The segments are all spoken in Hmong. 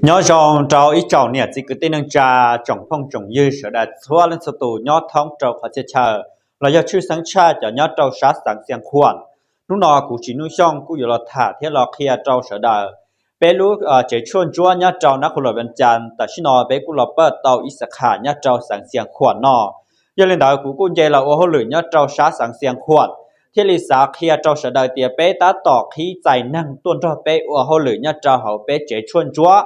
Nyob zoo rau ib tsoom niam txiv kwv tij neej tsa, tsoom phooj tsoom ywg sawv daws txhua leej txhua tus nyob thoob rau qhov txhia chaw, los yog tshwj xeeb tshaj cov nyob rau sab xeev Xiav Khuam. Hnub no kuv Tsim Nuj Xyooj kuj yuav los tham thiab los qhia rau sawv daws peb lub tsev tshuaj ntsuab nyob rau nab khu lom Vees Cas. Tam sim no peb kuj los pab tau ib xab kham nyob rau xeev Xiav Khuam no. Yog li ntawd kuv kuj nce los ua hauj lwm nyob rau sab xeev Xiav Khuam, thiaj li xav qhia rau sawv daws tias peb tab tom qhib txais neeg tuaj nrog peb ua hauj lwm nyob rau hauv peb tsev tshuaj ntsuab.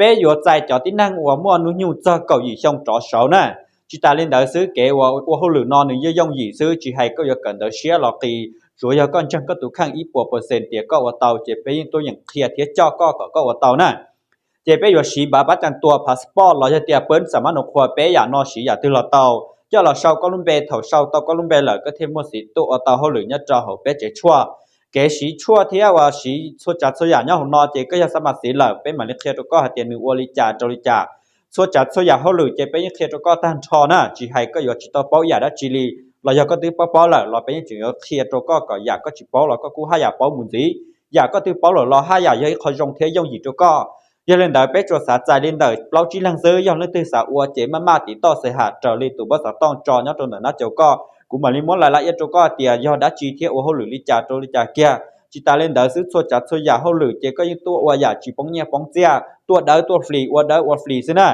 Peb yuav txais cov tib neeg uas muaj hnub nyoog txog kaum yim xyoo rov saud na. Tsis tas li ntawd xwb, kev ua hauj lwm no nws yeej yooj yim xwb, tsis hais koj yuav kawm ntawv siab los qis, tsuav yog koj ntseeg koj tus kheej ib puas percent tias koj ua tau, ces peb yeej tuaj yeem qhia thiab coj koj kom koj ua tau na. Ces peb yuav siv npav pab cam tua, passport los yog tias peb xam mab nus qhua, peb yam no siv yam twg los tau. Coj los sau koj lub npe, thaum sau tau koj lub npe lawm koj thiaj muaj siv tuaj ua tau hauj lwm nyob rau hauv peb tsev tshuaj. Kev siv tshuaj thiab uas siv txhua tsav txhua yam nyob hauv no ces koj yog xab mas xiv lawm, peb mam li qhia rau koj hais tias nws ua li cas rau li cas. Txhua tsav txhua yam hauj lwm ces peb yeej qhia rau koj tag nrho na, tsis hais koj yuav tsis tau paub yam dab tsi li, los yog koj twb paub paub lawm los peb yeej tseem yuav qhia rau koj kom yam koj tsis paub los koj kuj haj yam paub mus ntxiv. Yam koj twb paub lawm los haj yam yog ib qho zoo thiab yooj yim rau koj. Yog li ntawd peb tsuas xav txais li ntawm plaub tsib leeg xwb, yog leej twg xav ua ces maj mam tiv toj xais ham raws li tus npawb xov tooj tso nyob rau ntawm nab caus koj, kuv mam li muab lais laj iab rau koj tias yog dab tsi thiab ua hauj lwm li cas rau li cas kiag. Tsis tas li ntawd xwb, txhua tsav txhua yam hauj lwm ces koj yeej tuaj ua yam tsis poob nyiaj poob txiaj, tuaj dawb tuaj flis, ua dawb ua flis xwb na.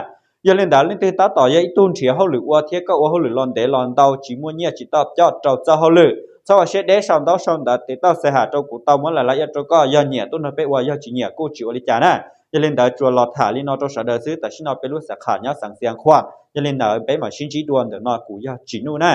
Yog li ntawd leej twg tab tom yog ib tug nrhiav hauj lwm ua thiab koj ua hauj lwm los ntev los ntau tsis muaj nyiaj tsis tau coj rau txoj hauj lwm, txhob ua siab deb, sau ntaub sau ntawv tiv toj xais ham rau kuv tau muab lais laj iab rau koj, yog nyiam tuaj nrog peb ua, yog tsis nyiam kuj tsis ua li cas na. Yog li ntawd tsuas los tham li no rau sawv daws xwb, tam sim no peb lub xab kham nyob xeev Xiav Khuam. Yog li ntawd peb mam sib ntsib dua ntawm no, kuv yog Tsim Nuj na.